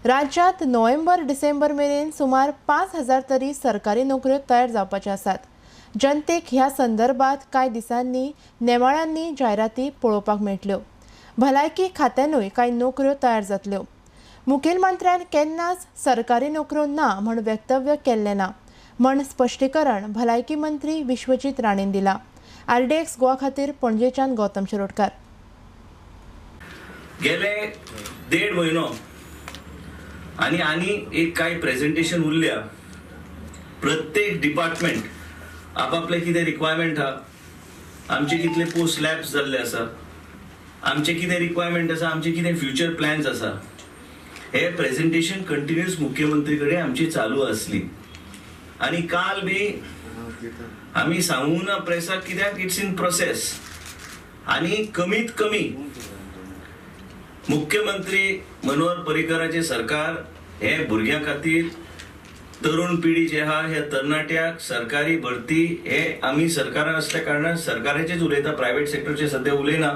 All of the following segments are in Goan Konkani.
राज्यांत नोव्हेंबर डिसेंबर मेरेन सुमार 5000 तरी सरकारी नोकऱ्यो तयार जावपाच्यो आसात. जनतेक ह्या संदर्भात कांय दिसांनी नेमाळ्यांनी जायराती पळोवपाक मेळटल्यो. भलायकी खात्यानूय कांय नोकऱ्यो तयार जातल्यो. मुखेलमंत्र्यान केन्नाच सरकारी नोकऱ्यो ना म्हण वक्तव्य केल्लें ना म्हण स्पश्टीकरण भलायकी मंत्री विश्वजीत राणेन दिलां. आरडीएक्स गोवा खातीर पणजेच्यान गौतम शिरोडकार. गेले 1.5 म्हयनो आनी आनी एक कांय प्रेझेंटेशन उरल्या. प्रत्येक डिपार्टमेंट आपापले कितें रिक्वायरमेंट आहा, आमचे कितले पोस्ट लॅप्स जाल्ले आसा, आमचे कितें रिक्वायरमेंट आसा, आमचे कितें फ्युचर प्लॅन्स आसा, हे प्रेझेंटेशन कंटिन्युअस मुख्यमंत्री कडेन आमची चालू आसली. आनी काल बी आमी सांगूं ना प्रेसाक कित्याक it's in process. आनी कमीत कमी मुख्यमंत्री मनोहर पर्रीकराचें सरकार हे भुरग्यां खातीर, तरुण पिढी जे आहा ह्या तरणाट्याक सरकारी भरती हे आमी सरकारान आसल्या कारणान सरकाराचेच उलयता, प्रायवेट सेक्टरचे सद्या उलयना.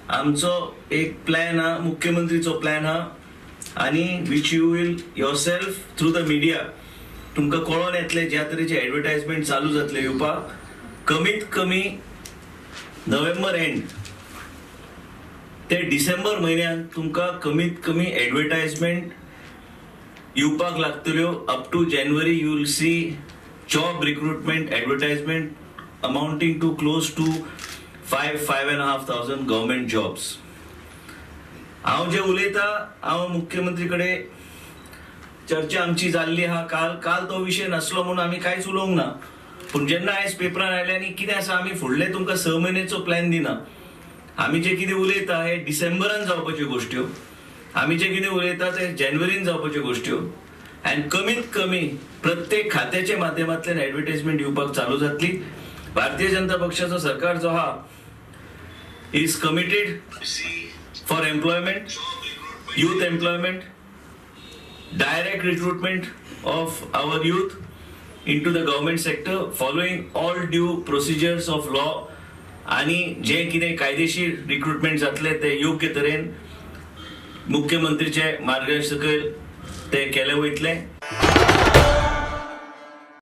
आमचो एक प्लॅन आहा, मुख्यमंत्रीचो प्लॅन आहा आनी which you will yourself through the media तुमकां कळोन येतलें. ज्या तरेचे एडवर्टायजमेंट चालू जातले येवपाक, कमीत कमी नोव्हेंबर एंड ते डिसेंबर म्हयन्यान तुमकां कमीत कमी एडवर्टायजमेंट येवपाक लागतल्यो. Up to January you will see job recruitment advertisement amounting to close to 5,500 government jobs. हांव जे उलयता, हांव मुख्यमंत्री कडेन चर्चा आमची जाल्ली आहा काल. काल तो विशय नासलो म्हणून आमी कांयच उलोवंक ना, पूण जेन्ना आयज पेपरान आयले आनी कितें आसा, आमी फुडले तुमकां 6 म्हयन्याचो प्लॅन दिना. आमी जे कितें उलयता हे डिसेंबरान जावपाच्यो गोश्ट्यो, आमी जे कितें उलयता ते जानेवारीन जावपाच्यो गोश्ट्यो. आनी कमीत कमी प्रत्येक खात्याच्या माध्यमांतल्यान एडवर्टायजमेंट दिवपाक चालू जातली. भारतीय जनता पक्षाचो सरकार जो आहा is committed for employment, youth employment, direct recruitment of our youth into the government sector following all due procedures of law. आणि जे कितें कायदेशीर रिक्रुटमेंट जातले ते योग्य तरेन मुख्यमंत्रीचे मार्गदर्शन सकयल ते केले वयतले.